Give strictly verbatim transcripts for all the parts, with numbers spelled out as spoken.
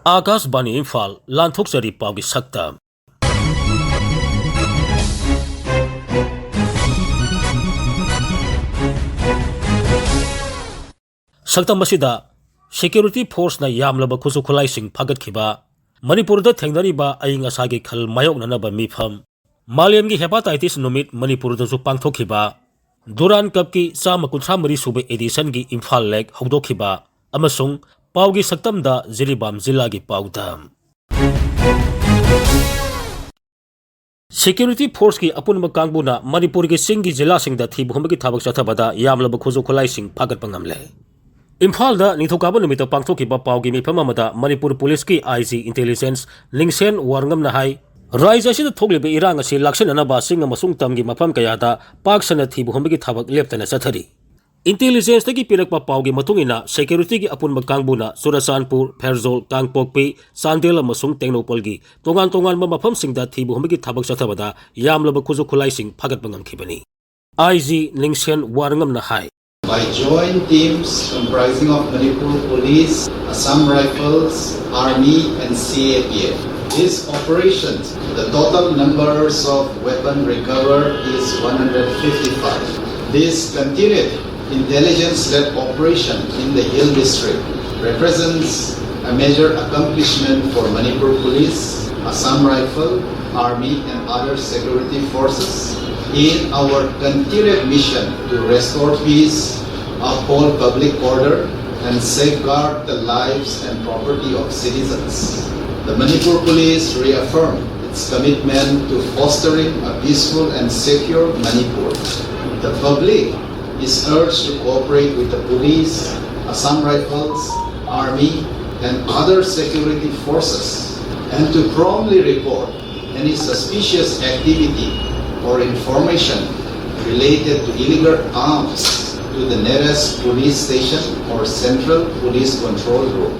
ꯑꯥꯀꯥꯁꯕꯥꯅꯤ ꯏꯝꯐꯥꯜ, ꯂꯥꯟꯊꯣꯛꯆꯔꯤ ꯄꯥꯎꯒꯤ ꯁꯛꯇꯝ꯫ ꯁꯛꯇꯝ ꯑꯁꯤꯗ security forceꯅ ꯌꯥꯝꯂꯕ ꯈꯨꯠꯁꯨ ꯈꯨꯠꯂꯥꯏꯁꯤꯡ ꯐꯥꯒꯠꯈꯤꯕ, ꯃꯅꯤꯄꯨꯔꯗ ꯊꯦꯡꯅꯔꯤꯕ ꯑꯏꯪ ꯑꯁꯥꯒꯤ ꯈꯜ ꯃꯥꯌꯣꯛꯅꯅꯕ ꯃꯤꯐꯝ, ꯃꯥꯂꯦꯝꯒꯤ hepatitis ꯅꯨꯃꯤꯠ ꯃꯅꯤꯄꯨꯔꯗꯁꯨ ꯄꯥꯡꯊꯣꯛꯈꯤꯕ, ꯗꯨꯔꯥꯟ ꯀꯞꯀꯤ ꯆꯥꯝꯃ ꯀꯨꯟꯊ꯭ꯔꯥ ꯃꯔꯤ ꯁꯨꯕ editionꯒꯤ ꯏꯝꯐꯥꯜ ꯂꯦꯛ ꯍꯧꯗꯣꯛꯈꯤꯕ ꯑꯃꯁꯨꯡ ꯄꯥꯎꯒꯤ ꯁꯛꯇꯝꯗ ꯖꯤꯔꯤꯕꯥꯝ ꯖꯤꯂꯥꯒꯤ ꯄꯥꯎꯗꯝ꯫ Security forceꯀꯤ ꯑꯄꯨꯟꯕ ꯀꯥꯡꯕꯨꯅ ꯃꯅꯤꯄꯨꯔꯒꯤ ꯆꯤꯡꯒꯤ ꯖꯤꯂꯥꯁꯤꯡꯗ ꯊꯤꯕ ꯍꯨꯝꯕꯒꯤ ꯊꯕꯛ ꯆꯠꯊꯕꯗ ꯌꯥꯝꯂꯕ ꯈꯨꯠꯁꯨ ꯈꯨꯠꯂꯥꯏꯁꯤꯡ ꯐꯥꯒꯠꯄ ꯉꯝꯂꯦ꯫ ꯏꯝꯐꯥꯜꯗ ꯅꯤꯡꯊꯧꯀꯥꯕ ꯅꯨꯃꯤꯠꯇ ꯄꯥꯡꯊꯣꯛꯈꯤꯕ ꯄꯥꯎꯒꯤ ꯃꯤꯐꯝ ꯑꯃꯗ ꯃꯅꯤꯄꯨꯔ ꯄꯨꯂꯤꯁꯀꯤ IG intelligence ꯂꯤꯡꯁꯦꯟ ꯋꯥꯔꯉꯝꯅ ꯍꯥꯏ, ꯔꯥꯖ꯭ꯌ ꯑꯁꯤꯗ ꯊꯣꯛꯂꯤꯕ ꯏꯔꯥꯡ ꯑꯁꯤ ꯂꯥꯛꯁꯤꯟꯅꯅꯕ ꯆꯤꯡ ꯑꯃꯁꯨꯡ ꯇꯝꯒꯤ ꯃꯐꯝ ꯀꯌꯥꯗ ꯄꯥꯛ ꯁꯟꯅ ꯊꯤꯕ ꯍꯨꯝꯕꯒꯤ ꯊꯕꯛ ꯂꯦꯞꯇꯅ ꯆꯠꯊꯔꯤ꯫ Intelligenceꯇꯒꯤ ꯄꯤꯔꯛꯄ ꯄꯥꯎꯒꯤ ꯃꯇꯨꯡ ꯏꯟꯅ, securityꯒꯤ ꯑꯄꯨꯟꯕ ꯀꯥꯡꯕꯨꯅ ꯆꯨꯔꯆꯥꯟꯄꯨꯔ, ꯐꯦꯔꯖꯣꯜ, ꯀꯥꯡꯄꯣꯛꯄꯤ, ꯆꯥꯟꯗꯦꯜ ꯑꯃꯁꯨꯡ ꯇꯦꯡꯅꯧꯄꯜꯒꯤ ꯇꯣꯉꯥꯟ ꯇꯣꯉꯥꯟꯕ ꯃꯐꯝꯁꯤꯡꯗ ꯊꯤꯕ ꯍꯨꯝꯕꯒꯤ ꯊꯕꯛ ꯆꯠꯊꯕꯗ ꯌꯥꯝꯂꯕ ꯈꯨꯠꯁꯨ ꯈꯨꯠꯂꯥꯏꯁꯤꯡ ꯐꯥꯒꯠꯄ ꯉꯝꯈꯤꯕꯅꯤ꯫ IG ꯂꯤꯡꯁꯦꯟ ꯋꯥꯔꯉꯝꯅ high, by joint teams comprising of Manipur Police, Assam Rifles, Army and CAPF. These operations, the total numbers of weapon recovered is one hundred fifty-five. This continued intelligence-led operation in the Hill District represents a major accomplishment for Manipur Police, Assam Rifle, Army and other security forces in our continued mission to restore peace, uphold public order, and safeguard the lives and property of citizens. The Manipur Police reaffirm its commitment to fostering a peaceful and secure Manipur. The public is urged to cooperate with the police, Assam Rifles, Army, and other security forces, and to promptly report any suspicious activity or information related to illegal arms to the nearest police station or central police control room.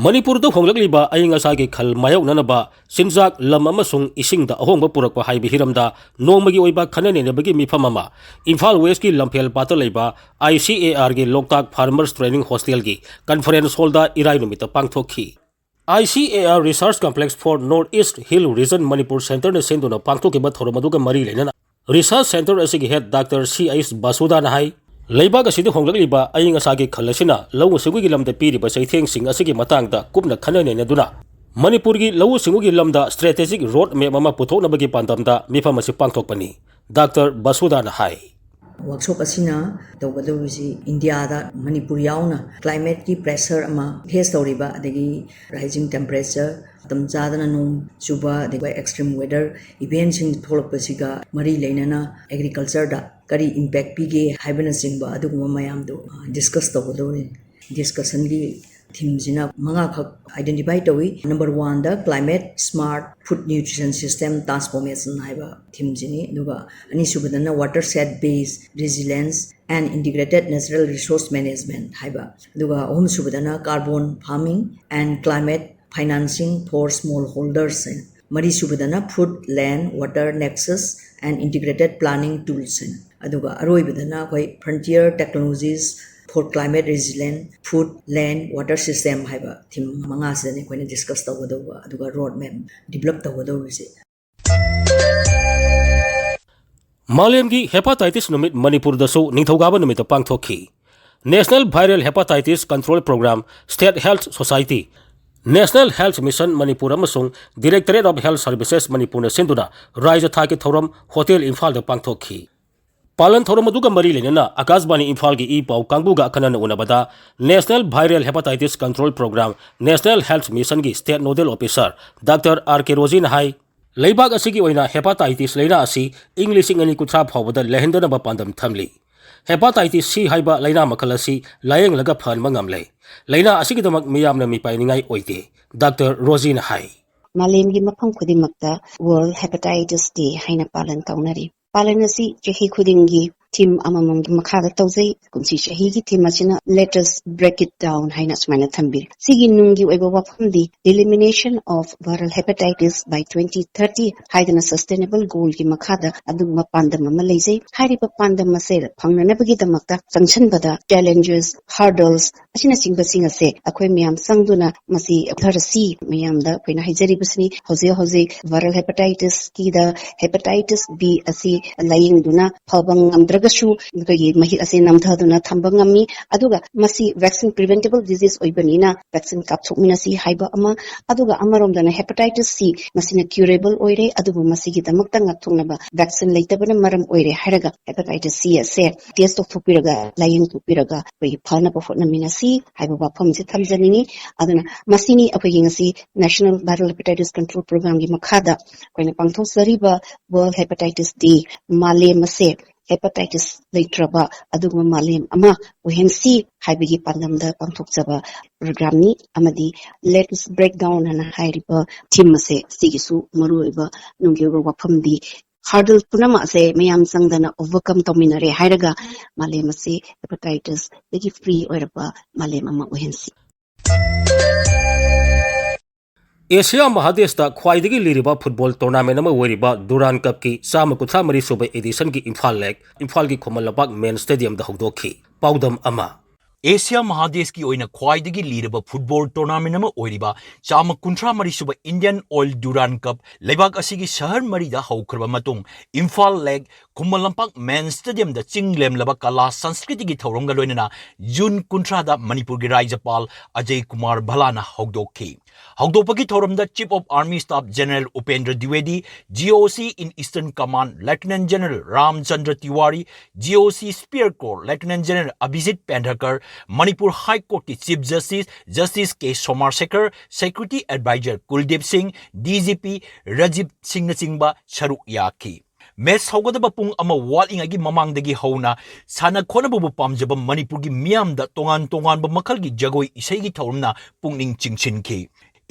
ꯃꯅꯤꯄꯨꯔꯗ ꯍꯣꯡꯂꯛꯂꯤꯕ ꯑꯏꯪ ꯑꯁꯥꯒꯤ ꯈꯜ ꯃꯥꯌꯣꯛꯅꯅꯕ ꯆꯤꯟꯖꯥꯛ, ꯂꯝ ꯑꯃꯁꯨꯡ ꯏꯁꯤꯡꯗ ꯑꯍꯣꯡꯕ ꯄꯨꯔꯛꯄ ꯍꯥꯏꯕ ꯍꯤꯔꯝꯗ ꯅꯣꯡꯃꯒꯤ ꯑꯣꯏꯕ ꯈꯟꯅ ꯅꯩꯅꯕꯒꯤ ꯃꯤꯐꯝ ꯑꯃ ꯏꯝꯐꯥꯜ ꯋꯦꯁꯀꯤ ꯂꯝꯐꯦꯜ ꯄꯥꯠꯇ ꯂꯩꯕ ICARꯒꯤ ꯂꯣꯛꯇꯥꯛ Farmers Training Hostelꯒꯤ conference hallꯗ ꯏꯔꯥꯏ ꯅꯨꯃꯤꯠꯇ ꯄꯥꯡꯊꯣꯛꯈꯤ꯫ ICAR Research Complex for North East Hill Region Manipur Centreꯅ ꯁꯤꯟꯗꯨꯅ ꯄꯥꯡꯊꯣꯛꯈꯤꯕ ꯊꯧꯔꯝ ꯑꯗꯨꯒ ꯃꯔꯤ ꯂꯩꯅꯅ Research Centre ꯑꯁꯤꯒꯤ head Doctor C H ꯕꯥꯁꯨꯗꯥꯅ ꯍꯥꯏ, ꯂꯩꯕꯥꯛ ꯑꯁꯤꯗ ꯍꯣꯡꯂꯛꯂꯤꯕ ꯑꯏꯪ ꯑꯁꯥꯒꯤ ꯈꯜ ꯑꯁꯤꯅ ꯂꯧꯎ ꯁꯤꯡꯎꯒꯤ ꯂꯝꯗ ꯄꯤꯔꯤꯕ ꯆꯩꯊꯦꯡꯁꯤꯡ ꯑꯁꯤꯒꯤ ꯃꯇꯥꯡꯗ ꯀꯨꯞꯅ ꯈꯟꯅ ꯅꯩꯅꯗꯨꯅ ꯃꯅꯤꯄꯨꯔꯒꯤ ꯂꯧꯎ ꯁꯤꯡꯎꯒꯤ ꯂꯝꯗ strategic road map ꯑꯃ ꯄꯨꯊꯣꯛꯅꯕꯒꯤ ꯄꯥꯟꯗꯝꯗ ꯃꯤꯐꯝ ꯑꯁꯤ ꯄꯥꯡꯊꯣꯛꯄꯅꯤ꯫ Doctor ꯕꯥꯁꯨꯗꯥꯅ ꯍꯥꯏ꯫ ꯋꯥꯛꯁꯣꯞ ꯑꯁꯤꯅ ꯇꯧꯒꯗꯧꯔꯤꯁꯤ ꯏꯟꯗꯤꯌꯥꯗ ꯃꯅꯤꯄꯨꯔ ꯌꯥꯎꯅ ꯀ꯭ꯂꯥꯏꯃꯦꯠꯀꯤ ꯄ꯭ꯔꯦꯁꯔ ꯑꯃ ꯐꯦꯁ ꯇꯧꯔꯤꯕ, ꯑꯗꯒꯤ ꯔꯥꯏꯖꯤꯡ ꯇꯦꯝꯄꯔꯦꯆꯔ, ꯃꯇꯝ ꯆꯥꯗꯅ ꯅꯣꯡ ꯆꯨꯕ, ꯑꯗꯒꯤ ꯑꯦꯛꯁꯇ꯭ꯔꯤꯝ ꯋꯦꯗꯔ ꯏꯚꯦꯟꯁꯤꯡ ꯊꯣꯛꯂꯛꯄꯁꯤꯒ ꯃꯔꯤ ꯂꯩꯅꯅ ꯑꯦꯒ꯭ꯔꯤꯀꯜꯆꯔꯗ ꯀꯔꯤ ꯏꯝꯄꯦꯛ ꯄꯤꯒꯦ ꯍꯥꯏꯕꯅꯆꯤꯡꯕ ꯑꯗꯨꯒꯨꯝꯕ ꯃꯌꯥꯝꯗꯣ ꯗꯤꯁꯀꯁ ꯇꯧꯒꯗꯧꯔꯤꯅꯤ꯫ ꯗꯤꯁꯀꯁꯟꯒꯤ ꯊꯤꯝꯁꯤꯅ ꯃꯉꯥꯈꯛ ꯑꯥꯏꯗꯦꯟꯇꯤꯐꯥꯏ ꯇꯧꯏ꯫ ꯅꯝꯕꯔ ꯋꯥꯟꯗ climate smart food nutrition system transformation ꯍꯥꯏꯕ ꯊꯤꯝꯁꯤꯅꯤ, ꯑꯗꯨꯒ ꯑꯅꯤꯁꯨꯕꯗꯅ watershed based resilience and integrated natural resource management ꯍꯥꯏꯕ, ꯑꯗꯨꯒ ꯑꯍꯨꯝꯁꯨꯕꯗꯅ carbon farming and climate financing for small holders ꯍꯥꯏꯅ, ꯃꯔꯤꯁꯨꯕꯗꯅ food, land, water nexus and integrated planning tools ꯍꯥꯏꯅ, ꯑꯗꯨꯒ ꯑꯔꯣꯏꯕꯗꯅ ꯑꯩꯈꯣꯏ frontier technologies for climate resilient food, land, water system ꯍꯥꯏꯕ ꯊꯤꯝ ꯃꯉꯥꯁꯤꯗꯅꯤ ꯑꯩꯈꯣꯏꯅ discuss ꯇꯧꯒꯗꯧꯕ ꯑꯗꯨꯒ ꯔꯣꯗ ꯃꯦꯞ ꯗꯤꯕꯂꯞ ꯇꯧꯒꯗꯧꯔꯤꯁꯦ꯫ ꯃꯥꯂꯦꯝꯒꯤ ꯍꯦꯄꯥꯇꯥꯏꯇꯤꯁ ꯅꯨꯃꯤꯠ ꯃꯅꯤꯄꯨꯔꯗꯁꯨ ꯅꯤꯡꯊꯧꯀꯥꯕ ꯅꯨꯃꯤꯠꯇ ꯄꯥꯡꯊꯣꯛꯈꯤ꯫ National Viral Hepatitis Control Program, State Health Society, National Health Mission Manipur ꯑꯃꯁꯨꯡ Directorate of Health Services ꯃꯅꯤꯄꯨꯔꯅ ꯁꯤꯟꯗꯨꯅ ꯔꯥꯏꯖ ꯊꯥꯛꯀꯤ ꯊꯧꯔꯝ ꯍꯣꯇꯦꯜ ꯏꯝꯐꯥꯜꯗ ꯄꯥꯡꯊꯣꯛꯈꯤ꯫ ꯄꯥꯂꯟ ꯊꯧꯔꯝ ꯑꯗꯨꯒ ꯃꯔꯤ ꯂꯩꯅꯅ ꯑꯀꯥꯁꯕꯥꯅꯤ ꯏꯝꯐꯥꯜꯒꯤ ꯏ ꯄꯥꯎ ꯀꯥꯡꯕꯨꯒ ꯑꯈꯟꯅꯅ ꯎꯅꯕꯗ National Viral Hepatitis Control Program, National Health Missionꯒꯤ State Nodal Officer Doctor R K ꯔꯣꯖꯤꯅ ꯍꯥꯏ, ꯂꯩꯕꯥꯛ ꯑꯁꯤꯒꯤ ꯑꯣꯏꯅ ꯍꯦꯄꯥꯇꯥꯏꯇꯤꯁ ꯂꯥꯏꯅꯥ ꯑꯁꯤ ꯏꯪ ꯂꯤꯁꯤꯡ ꯑꯅꯤ ꯀꯨꯟꯊ꯭ꯔꯥ ꯐꯥꯎꯕꯗ ꯂꯩꯍꯟꯗꯅꯕ ꯄꯥꯟꯗꯝ ꯊꯝꯂꯤ꯫ ꯍꯦꯄꯥꯇꯥꯏꯇꯤꯁ ꯁꯤ ꯍꯥꯏꯕ ꯂꯥꯏꯅꯥ ꯃꯈꯜ ꯑꯁꯤ ꯂꯥꯌꯦꯡꯂꯒ ꯐꯍꯟꯕ ꯉꯝꯂꯦ꯫ ꯂꯥꯏꯅꯥ ꯑꯁꯤꯒꯤꯗꯃꯛ ꯃꯤꯌꯥꯝꯅ ꯃꯤꯄꯥꯏꯅꯤꯡꯉꯥꯏ ꯑꯣꯏꯗꯦ꯫ ꯗꯥꯛꯇꯔ ꯔꯣꯖꯤꯅ ꯍꯥꯏ꯫ ꯃꯥꯂꯦꯝꯒꯤ ꯃꯐꯝ ꯈꯨꯗꯤꯡꯃꯛꯇ World Hepatitis Day ꯍꯥꯏꯅ ꯄꯥꯂꯟ ꯇꯧꯅꯔꯤ꯫ ꯄꯥꯂꯟ ꯑꯁꯤ ꯆꯍꯤ ꯈꯨꯗꯤꯡꯒꯤ ꯊꯤꯝ ꯑꯃꯃꯝꯒꯤ ꯃꯈꯥꯗ ꯇꯧꯖꯩ꯫ ꯀꯨꯝꯁꯤ ꯆꯍꯤꯒꯤ ꯊꯤꯝ ꯑꯁꯤꯅ "Let us break it down" ꯍꯥꯏꯅ ꯁꯨꯃꯥꯏꯅ ꯊꯝꯕꯤꯔꯤ꯫ ꯁꯤꯒꯤ ꯅꯨꯡꯒꯤ ꯑꯣꯏꯕ ꯋꯥꯐꯝꯗꯤ "Elimination of viral hepatitis by twenty thirty" ꯍꯥꯏꯗꯅ sustainable goal ꯒꯤ ꯃꯈꯥꯗ ꯑꯗꯨꯒꯨꯝꯕ ꯄꯥꯟꯗꯝ ꯑꯃ ꯂꯩꯖꯩ꯫ ꯍꯥꯏꯔꯤꯕ ꯄꯥꯟꯗꯝ ꯑꯁꯦ ꯐꯪꯅꯅꯕꯒꯤꯗꯃꯛꯇ ꯆꯪꯁꯤꯟꯕꯗ challenges, hurdles ꯑꯁꯤꯅꯆꯤꯡꯕꯁꯤꯡ ꯑꯁꯦ ꯑꯩꯈꯣꯏ ꯃꯌꯥꯝ ꯆꯪꯗꯨꯅ ꯃꯁꯤ ꯊꯔꯁꯤ ꯃꯌꯥꯝꯗ ꯑꯩꯈꯣꯏꯅ ꯍꯥꯏꯖꯔꯤꯕꯁꯤꯅꯤ꯫ ꯍꯧꯖꯤꯛ ꯍꯧꯖꯤꯛ viral hepatitis ꯀꯤꯗ hepatitis B ꯑꯁꯤ ꯂꯥꯌꯦꯡꯗꯨꯅ ꯐꯕ ꯉꯝꯗ꯭ꯔꯒꯁꯨ ꯑꯩꯈꯣꯏꯒꯤ ꯃꯍꯤꯛ ꯑꯁꯤ ꯅꯝꯊꯗꯨꯅ ꯊꯝꯕ ꯉꯝꯃꯤ꯫ ꯑꯗꯨꯒ ꯃꯁꯤ vaccine preventable disease ꯑꯣꯏꯕꯅꯤꯅ vaccine ꯀꯥꯞꯊꯣꯛꯃꯤꯟꯅꯁꯤ ꯍꯥꯏꯕ ꯑꯃ, ꯑꯗꯨꯒ ꯑꯃꯔꯣꯝꯗꯅ hepatitis C ꯃꯁꯤꯅ curable ꯑꯣꯏꯔꯦ, ꯑꯗꯨꯕꯨ ꯃꯁꯤꯒꯤꯗꯃꯛꯇ ꯉꯥꯛꯊꯣꯛꯅꯕ vaccine ꯂꯩꯇꯕꯅ ꯃꯔꯝ ꯑꯣꯏꯔꯦ ꯍꯥꯏꯔꯒ hepatitis C ꯑꯁꯦ test ꯇꯧꯊꯣꯛꯄꯤꯔꯒ, ꯂꯥꯌꯦꯡꯊꯣꯛꯄꯤꯔꯒ ꯑꯩꯈꯣꯏꯒꯤ ꯐꯅꯕ ꯍꯣꯠꯅꯃꯤꯟꯅꯁꯤ ꯍꯥꯏꯕ ꯋꯥꯐꯝꯁꯦ ꯊꯝꯖꯅꯤꯡꯉꯤ꯫ ꯑꯗꯨꯅ ꯃꯁꯤꯅꯤ ꯑꯩꯈꯣꯏꯒꯤ ꯉꯁꯤ National Viral Hepatitis Control Program ꯒꯤ ꯃꯈꯥꯗ ꯑꯩꯈꯣꯏꯅ ꯄꯥꯡꯊꯣꯛꯆꯔꯤꯕ World Hepatitis Day꯫ ꯃꯥꯂꯦꯝ ꯑꯁꯦ hepatitis ꯂꯩꯇ꯭ꯔꯕ ꯑꯗꯨꯒꯨꯝꯕ ꯃꯥꯂꯦꯝ ꯑꯃ ꯑꯣꯏꯍꯟꯁꯤ ꯍꯥꯏꯕꯒꯤ ꯄꯥꯟꯗꯝꯗ ꯄꯥꯡꯊꯣꯛꯆꯕ program ꯅꯤ꯫ ꯑꯃꯗꯤ "Let us break down" ꯍꯥꯏꯅ ꯍꯥꯏꯔꯤꯕ ꯊꯤꯝ ꯑꯁꯦ ꯁꯤꯒꯤꯁꯨ ꯃꯔꯨꯑꯣꯏꯕ ꯅꯨꯡꯒꯤ ꯑꯣꯏꯕ ꯋꯥꯐꯝꯗꯤ hurdle ꯄꯨꯝꯅꯃꯛ ꯑꯁꯦ ꯃꯌꯥꯝ ꯆꯪꯗꯅ overcome ꯇꯧꯃꯤꯟꯅꯔꯦ ꯍꯥꯏꯔꯒ ꯃꯥꯂꯦꯝ ꯑꯁꯤ hepatitis ꯗꯒꯤ free ꯑꯣꯏꯔꯕ ꯃꯥꯂꯦꯝ ꯑꯃ ꯑꯣꯏꯍꯟꯁꯤ꯫ ꯑꯦꯁꯤꯌꯥ ꯃꯍꯥꯗꯦꯁꯇ ꯈ꯭ꯋꯥꯏꯗꯒꯤ ꯂꯤꯔꯕ ꯐꯨꯠꯕꯣꯜ ꯇꯣꯔꯅꯥꯃꯦꯟ ꯑꯃ ꯑꯣꯏꯔꯤꯕ ꯗꯨꯔꯥꯟ ꯀꯞꯀꯤ ꯆꯥꯝꯃ ꯀꯨꯟꯊ꯭ꯔꯥ ꯃꯔꯤ ꯁꯨꯕ ꯑꯦꯗꯤꯁꯟꯒꯤ ꯏꯝꯐꯥꯜ ꯂꯦꯛ, ꯏꯝꯐꯥꯜꯒꯤ ꯈꯨꯃꯟ ꯂꯝꯄꯥꯛ ꯃꯦꯟ ꯁ꯭ꯇꯦꯗꯤꯌꯝꯗ ꯍꯧꯗꯣꯛꯈꯤ꯫ ꯄꯥꯎꯗꯝ ꯑꯃ꯫ ꯑꯦꯁꯤꯌꯥ ꯃꯍꯥꯗꯦꯁꯀꯤ ꯑꯣꯏꯅ ꯈ꯭ꯋꯥꯏꯗꯒꯤ ꯂꯤꯔꯕ ꯐꯨꯠꯕꯣꯜ ꯇꯣꯔꯅꯥꯃꯦꯟ ꯑꯃ ꯑꯣꯏꯔꯤꯕ ꯆꯥꯝꯃ ꯀꯨꯟꯊ꯭ꯔꯥ ꯃꯔꯤ ꯁꯨꯕ ꯏꯟꯗꯤꯌꯟ ꯑꯣꯏꯜ ꯗꯨꯔꯥꯟ ꯀꯞ ꯂꯩꯕꯥꯛ ꯑꯁꯤꯒꯤ ꯁꯍꯔ ꯃꯔꯤꯗ ꯍꯧꯈ꯭ꯔꯕ ꯃꯇꯨꯡ, ꯏꯝꯐꯥꯜ ꯂꯦꯛ, ꯈꯨꯃꯟ ꯂꯝꯄꯥꯛ ꯃꯦꯟ ꯁ꯭ꯇꯦꯗꯤꯌꯝꯗ ꯆꯤꯡ ꯂꯦꯝꯂꯕ ꯀꯂꯥ ꯁꯪꯁꯀ꯭ꯔꯤꯇꯤꯒꯤ ꯊꯧꯔꯝꯒ ꯂꯣꯏꯅꯅ ꯖꯨꯟ ꯀꯨꯟꯊ꯭ꯔꯥꯗ ꯃꯅꯤꯄꯨꯔꯒꯤ ꯔꯥꯖ꯭ꯌꯄꯥꯜ ꯑꯖꯌ ꯀꯨꯃꯥꯔ ꯚꯜꯂꯥꯅ ꯍꯧꯗꯣꯛꯈꯤ꯫ ꯍꯧꯗꯣꯛꯄꯒꯤ ꯊꯧꯔꯝꯗ Chief of Army Staff General Upendra Dwivedi, G O C in Eastern Command Lieutenant General Ramchandra Tiwari, G O C Spear Corps Lieutenant General Abhijit Pendharkar, Manipur High Court ꯀꯤ Chief Justice Justice K Somar Shekhar, Security Advisor Kuldeep Singh, D G P Rajiv Singhꯅꯆꯤꯡꯕ ꯁꯔꯨꯛ ꯌꯥꯈꯤ꯫ Match ꯍꯧꯒꯗꯕ ꯄꯨꯡ ꯑꯃ ꯋꯥꯠꯂꯤꯉꯩꯒꯤ ꯃꯃꯥꯡꯗꯒꯤ ꯍꯧꯅ ꯁꯥꯟꯅ ꯈꯣꯠꯅꯕꯕꯨ ꯄꯥꯝꯖꯕ ꯃꯅꯤꯄꯨꯔꯒꯤ ꯃꯤꯌꯥꯝꯗ ꯇꯣꯉꯥꯟ ꯇꯣꯉꯥꯟꯕ ꯃꯈꯜꯒꯤ ꯖꯒꯣꯏ ꯏꯁꯩꯒꯤ ꯊꯧꯔꯝꯅ ꯄꯨꯛꯅꯤꯡ ꯆꯤꯡꯁꯤꯟꯈꯤ꯫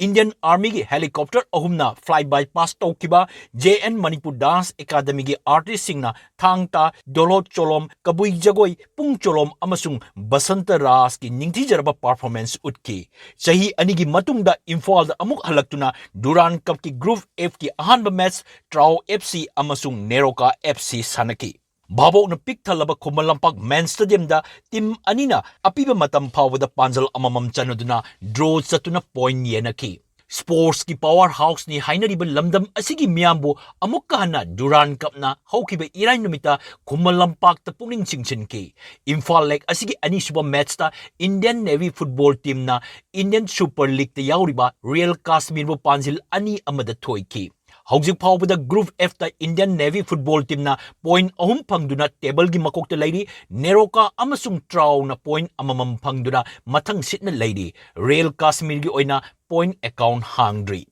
Indian Armyꯒꯤ helicopter ꯑꯍꯨꯝꯅ fly by pass ꯇꯧꯈꯤꯕ, J N Manipur Dance Academyꯒꯤ artistꯁꯤꯡꯅ ꯊꯥꯡ ꯇꯥ, ꯗꯣꯂꯣꯠ ꯆꯣꯂꯣꯝ, ꯀꯕꯨꯏ ꯖꯒꯣꯏ, ꯄꯨꯡ ꯆꯣꯂꯣꯝ ꯑꯃꯁꯨꯡ ꯕꯁꯟꯇ ꯔꯥꯁꯀꯤ ꯅꯤꯡꯊꯤꯖꯔꯕ performance ꯎꯠꯈꯤ꯫ ꯆꯍꯤ ꯑꯅꯤꯒꯤ ꯃꯇꯨꯡꯗ ꯏꯝꯐꯥꯜꯗ ꯑꯃꯨꯛ ꯍꯜꯂꯛꯇꯨꯅ Durand Cupꯀꯤ Group Fꯀꯤ ꯑꯍꯥꯟꯕ match ꯇ꯭ꯔꯥꯎ F C ꯑꯃꯁꯨꯡ ꯅꯦꯔꯣꯀꯥ F C ꯁꯥꯟꯅꯈꯤ꯫ ꯚꯥꯕꯣꯛꯅ ꯄꯤꯛ ꯊꯜꯂꯕ ꯈꯨꯃꯟ ꯂꯝꯄꯥꯛ main stadiumꯗ team ꯑꯅꯤꯅ ꯑꯄꯤꯕ ꯃꯇꯝ ꯐꯥꯎꯕꯗ ꯄꯥꯟꯖꯜ ꯑꯃꯃꯝ ꯆꯟꯅꯗꯨꯅ draw ꯆꯠꯇꯨꯅ point ꯌꯦꯟꯅꯈꯤ꯫ Sportsꯀꯤ power houseꯅꯤ ꯍꯥꯏꯅꯔꯤꯕ ꯂꯝꯗꯝ ꯑꯁꯤꯒꯤ ꯃꯤꯌꯥꯝꯕꯨ ꯑꯃꯨꯛꯀ ꯍꯟꯅ Durand Cupꯅ ꯍꯧꯈꯤꯕ ꯏꯔꯥꯏ ꯅꯨꯃꯤꯠꯇ ꯈꯨꯃꯟ ꯂꯝꯄꯥꯛꯇ ꯄꯨꯛꯅꯤꯡ ꯆꯤꯡꯁꯤꯟꯈꯤ꯫ ꯏꯝꯐꯥꯜ ꯂꯦꯛ ꯑꯁꯤꯒꯤ ꯑꯅꯤꯁꯨꯕ matchꯇ Indian Navy football teamꯅ Indian Super Leagueꯇ ꯌꯥꯎꯔꯤꯕ Real Kashmirꯕꯨ ꯄꯥꯟꯖꯤꯜ ꯑꯅꯤ ꯑꯃꯗ ꯊꯣꯏꯈꯤ꯫ ꯍꯧꯖꯤꯛ ꯐꯥꯎꯕꯗ Group Fꯇ Indian Navy football teamꯅ point ꯑꯍꯨꯝ ꯐꯪꯗꯨꯅ tableꯒꯤ ꯃꯀꯣꯛꯇ ꯂꯩꯔꯤ꯫ ꯅꯦꯔꯣꯀꯥ ꯑꯃꯁꯨꯡ ꯇ꯭ꯔꯥꯎꯅ point ꯑꯃꯃꯝ ꯐꯪꯗꯨꯅ ꯃꯊꯪ ꯁꯤꯠꯅ ꯂꯩꯔꯤ꯫ Real Kashmirꯒꯤ ꯑꯣꯏꯅ point account ꯍꯥꯡꯗ꯭ꯔꯤ꯫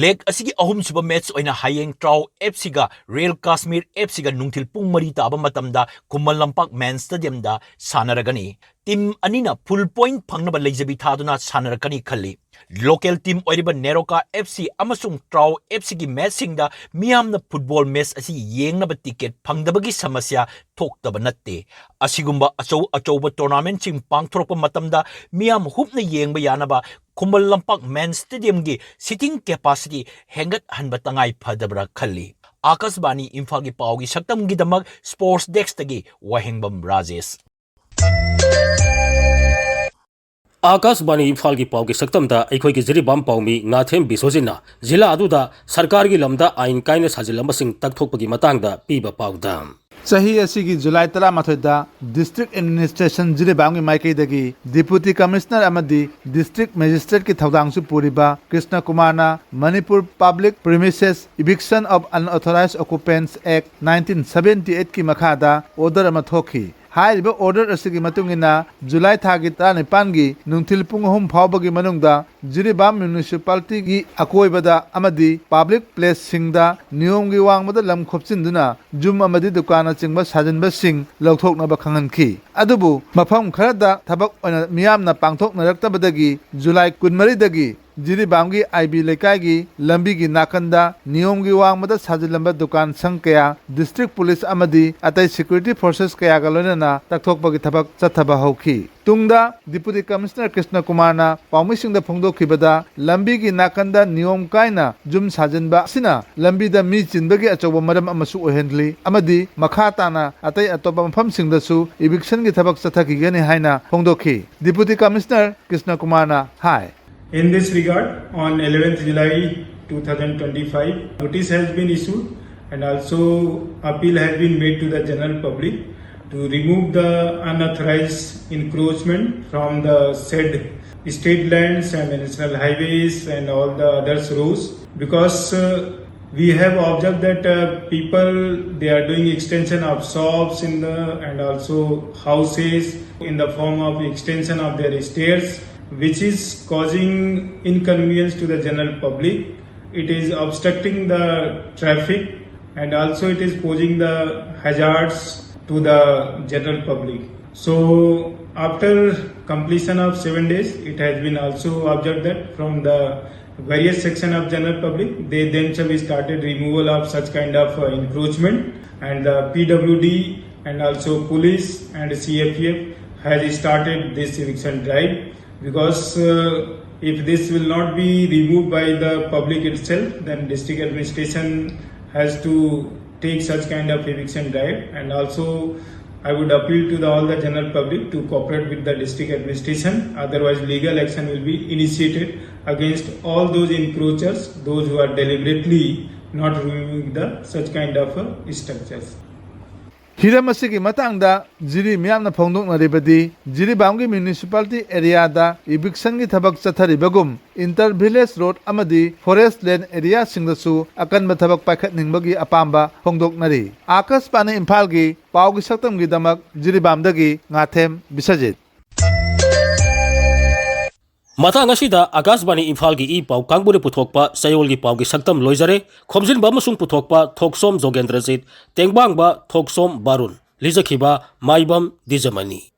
League ꯑꯁꯤꯒꯤ ꯑꯍꯨꯝꯁꯨꯕ match ꯑꯣꯏꯅ ꯍꯌꯦꯡ ꯇ꯭ꯔꯥꯎ F Cꯒ Real Kashmir F Cꯒ ꯅꯨꯡꯊꯤꯜ ꯄꯨꯡ ꯃꯔꯤ ꯇꯥꯕ ꯃꯇꯝꯗ ꯈꯨꯃꯟ ꯂꯝꯄꯥꯛ main stadiumꯗ ꯁꯥꯟꯅꯔꯒꯅꯤ꯫ Team ꯑꯅꯤꯅ full point ꯐꯪꯅꯕ ꯂꯩꯖꯕꯤ ꯊꯥꯗꯨꯅ ꯁꯥꯟꯅꯔꯛꯀꯅꯤ ꯈꯜꯂꯤ꯫ Local team ꯑꯣꯏꯔꯤꯕ ꯅꯦꯔꯣꯀꯥ F C ꯑꯃꯁꯨꯡ ꯇ꯭ꯔꯥꯎ F Cꯒꯤ matchꯁꯤꯡꯗ ꯃꯤꯌꯥꯝꯅ football match ꯑꯁꯤ ꯌꯦꯡꯅꯕ ticket ꯐꯪꯗꯕꯒꯤ ꯁꯃꯁ꯭ꯌꯥ ꯊꯣꯛꯇꯕ ꯅꯠꯇꯦ꯫ ꯑꯁꯤꯒꯨꯝꯕ ꯑꯆꯧ ꯑꯆꯧꯕ tournamentꯁꯤꯡ ꯄꯥꯡꯊꯣꯔꯛꯄ ꯃꯇꯝꯗ ꯃꯤꯌꯥꯝ ꯍꯨꯞꯅ ꯌꯦꯡꯕ ꯌꯥꯅꯕ Khuman Lampak main stadiumꯒꯤ seating capacity ꯍꯦꯟꯒꯠꯍꯟꯕ ꯇꯉꯥꯏ ꯐꯗꯕ꯭ꯔꯥ ꯈꯜꯂꯤ꯫ ꯑꯥꯀꯥꯁꯕꯥꯅꯤ ꯏꯝꯐꯥꯜꯒꯤ ꯄꯥꯎꯒꯤ ꯁꯛꯇꯝꯒꯤꯗꯃꯛ sports deskꯇꯒꯤ ꯋꯥꯍꯦꯡꯕꯝ ꯔꯥꯖꯦꯁ꯫ ꯑꯥꯀꯥꯁꯕꯥꯅꯤ ꯏꯝꯐꯥꯜꯒꯤ ꯄꯥꯎꯒꯤ ꯁꯛꯇꯝꯗ ꯑꯩꯈꯣꯏꯒꯤ ꯖꯤꯔꯤꯕꯥꯝ ꯄꯥꯎꯃꯤ ꯉꯥꯊꯦꯝ ꯕꯤꯁ꯭ꯋꯖꯤꯠꯅ ꯖꯤꯂꯥ ꯑꯗꯨꯗ ꯁꯔꯀꯥꯔꯒꯤ ꯂꯝꯗ ꯑꯥꯏꯟ ꯀꯥꯏꯅ ꯁꯥꯖꯤꯜꯂꯝꯕꯁꯤꯡ ꯇꯛꯊꯣꯛꯄꯒꯤ ꯃꯇꯥꯡꯗ ꯄꯤꯕ ꯄꯥꯎꯗ꯫ ꯆꯍꯤ ꯑꯁꯤꯒꯤ ꯖꯨꯂꯥꯏ ꯇꯔꯥꯃꯥꯊꯣꯏꯗ district administration ꯖꯤꯔꯤꯕꯥꯝꯒꯤ ꯃꯥꯏꯀꯩꯗꯒꯤ Deputy Commissioner ꯑꯃꯗꯤ District Magistrateꯀꯤ ꯊꯧꯗꯥꯡꯁꯨ ꯄꯨꯔꯤꯕ ꯀ꯭ꯔꯤꯁꯅ ꯀꯨꯃꯥꯔꯅ Manipur Public Premises Eviction of Unauthorized Occupants Act nineteen seventy eightꯀꯤ ꯃꯈꯥꯗ order ꯑꯃ ꯊꯣꯛꯈꯤ꯫ ꯍꯥꯏꯔꯤꯕ order ꯑꯁꯤꯒꯤ ꯃꯇꯨꯡ ꯏꯟꯅ ꯖꯨꯂꯥꯏ ꯊꯥꯒꯤ ꯇꯔꯥꯅꯤꯄꯥꯟꯒꯤ ꯅꯨꯡꯊꯤꯜ ꯄꯨꯡ ꯑꯍꯨꯝ ꯐꯥꯎꯕꯒꯤ ꯃꯅꯨꯡꯗ ꯖꯤꯔꯤꯕꯥꯝ municipalityꯒꯤ ꯑꯀꯣꯏꯕꯗ ꯑꯃꯗꯤ public placeꯁꯤꯡꯗ ꯅꯤꯌꯣꯝꯒꯤ ꯋꯥꯡꯃꯗ ꯂꯝ ꯈꯣꯞꯆꯤꯟꯗꯨꯅ ꯌꯨꯝ ꯑꯃꯗꯤ ꯗꯨꯀꯥꯟꯅꯆꯤꯡꯕ ꯁꯥꯖꯤꯟꯕꯁꯤꯡ ꯂꯧꯊꯣꯛꯅꯕ ꯈꯪꯍꯟꯈꯤ꯫ ꯑꯗꯨꯕꯨ ꯃꯐꯝ ꯈꯔꯗ ꯊꯕꯛ ꯑꯣꯏꯅ ꯃꯤꯌꯥꯝꯅ ꯄꯥꯡꯊꯣꯛꯅꯔꯛꯇꯕꯗꯒꯤ ꯖꯨꯂꯥꯏ ꯀꯨꯟꯃꯔꯤꯗꯒꯤ ꯖꯤꯔꯤꯕꯥꯝꯒꯤ ꯑꯥꯏ ꯕꯤ ꯂꯩꯀꯥꯏꯒꯤ ꯂꯝꯕꯤꯒꯤ ꯅꯥꯀꯟꯗ ꯅꯤꯌꯣꯝꯒꯤ ꯋꯥꯡꯃꯗ ꯁꯥꯖꯤꯜꯂꯝꯕ ꯗꯨꯀꯥꯟ ꯁꯪ ꯀꯌꯥ district police ꯑꯃꯗꯤ ꯑꯇꯩ security forces ꯀꯌꯥꯒ ꯂꯣꯏꯅꯅ ꯇꯛꯊꯣꯛꯄꯒꯤ ꯊꯕꯛ ꯆꯠꯊꯕ ꯍꯧꯈꯤ꯫ ꯇꯨꯡꯗ Deputy Commissioner ꯀ꯭ꯔꯤꯁꯅ ꯀꯨꯃꯥꯔꯅ ꯄꯥꯎꯃꯤꯁꯤꯡꯗ ꯐꯣꯡꯗꯣꯛꯈꯤꯕꯗ, ꯂꯝꯕꯤꯒꯤ ꯅꯥꯀꯟꯗ ꯅꯤꯌꯣꯝ ꯀꯥꯏꯅ ꯌꯨꯝ ꯁꯥꯖꯤꯟꯕ ꯑꯁꯤꯅ ꯂꯝꯕꯤꯗ ꯃꯤ ꯆꯤꯟꯕꯒꯤ ꯑꯆꯧꯕ ꯃꯔꯝ ꯑꯃꯁꯨ ꯑꯣꯏꯍꯜꯂꯤ ꯑꯃꯗꯤ ꯃꯈꯥ ꯇꯥꯅ ꯑꯇꯩ ꯑꯇꯣꯞꯄ ꯃꯐꯝꯁꯤꯡꯗꯁꯨ evictionꯒꯤ ꯊꯕꯛ ꯆꯠꯊꯈꯤꯒꯅꯤ ꯍꯥꯏꯅ ꯐꯣꯡꯗꯣꯛꯈꯤ꯫ Deputy Commissioner ꯀ꯭ꯔꯤꯁꯅ ꯀꯨꯃꯥꯔꯅ ꯍꯥꯏ꯫ In this regard, on eleventh July two thousand twenty-five, notice has been issued and also appeal has been made to the general public to remove the unauthorized encroachment from the said state lands and national highways and all the others roads, because uh, we have observed that uh, people, they are doing extension of shops in the and also houses in the form of extension of their stairs, which is causing inconvenience to the general public. It is obstructing the traffic and also it is posing the hazards to the general public. So after completion of seven days, it has been also observed that from the various section of general public, they themselves started removal of such kind of uh, encroachment, and the P W D and also police and C F F has started this eviction drive, because uh, if this will not be removed by the public itself, then district administration has to take such kind of eviction drive. And also, I would appeal to the, all the general public to cooperate with the district administration. Otherwise, legal action will be initiated against all those encroachers, those who are deliberately not removing the such kind of uh, structures. ꯍꯤꯔꯝ ꯑꯁꯤꯒꯤ ꯃꯇꯥꯡꯗ ꯖꯤꯔꯤ ꯃꯤꯌꯥꯝꯅ ꯐꯣꯡꯗꯣꯛꯅꯔꯤꯕꯗꯤ, ꯖꯤꯔꯤꯕꯥꯝꯒꯤ municipality areaꯗ evictionꯒꯤ ꯊꯕꯛ ꯆꯠꯊꯔꯤꯕꯒꯨꯝ, inter village road ꯑꯃꯗꯤ forest land areaꯁꯤꯡꯗꯁꯨ ꯑꯀꯟꯕ ꯊꯕꯛ ꯄꯥꯏꯈꯠꯅꯤꯡꯕꯒꯤ ꯑꯄꯥꯝꯕ ꯐꯣꯡꯗꯣꯛꯅꯔꯤ꯫ ꯑꯥꯀꯥꯁꯕꯥꯅꯤ ꯏꯝꯐꯥꯜꯒꯤ ꯄꯥꯎꯒꯤ ꯁꯛꯇꯝꯒꯤꯗꯃꯛ ꯖꯤꯔꯤꯕꯥꯝꯗꯒꯤ ꯉꯥꯊꯦꯝ ꯕꯤꯁꯖꯤꯠ꯫ ꯃꯇꯥꯡ ꯑꯁꯤꯗ ꯑꯥꯀꯥꯁꯕꯥꯅꯤ ꯏꯝꯐꯥꯜꯒꯤ ꯏ ꯄꯥꯎ ꯀꯥꯡꯕꯨꯅ ꯄꯨꯊꯣꯛꯄ ꯆꯌꯣꯜꯒꯤ ꯄꯥꯎꯒꯤ ꯁꯛꯇꯝ ꯂꯣꯏꯖꯔꯦ꯫ ꯈꯣꯝꯖꯤꯟꯕ ꯑꯃꯁꯨꯡ ꯄꯨꯊꯣꯛꯄ ꯊꯣꯛꯁꯣꯝ ꯖꯣꯒꯦꯟꯗ꯭ꯔꯖꯤꯠ, ꯇꯦꯡꯕꯥꯡꯕ ꯊꯣꯛꯁꯣꯝ ꯕꯥꯔꯨꯟ, ꯂꯤꯖꯈꯤꯕ ꯃꯥꯏꯕꯝ ꯗꯤꯖꯃꯅꯤ꯫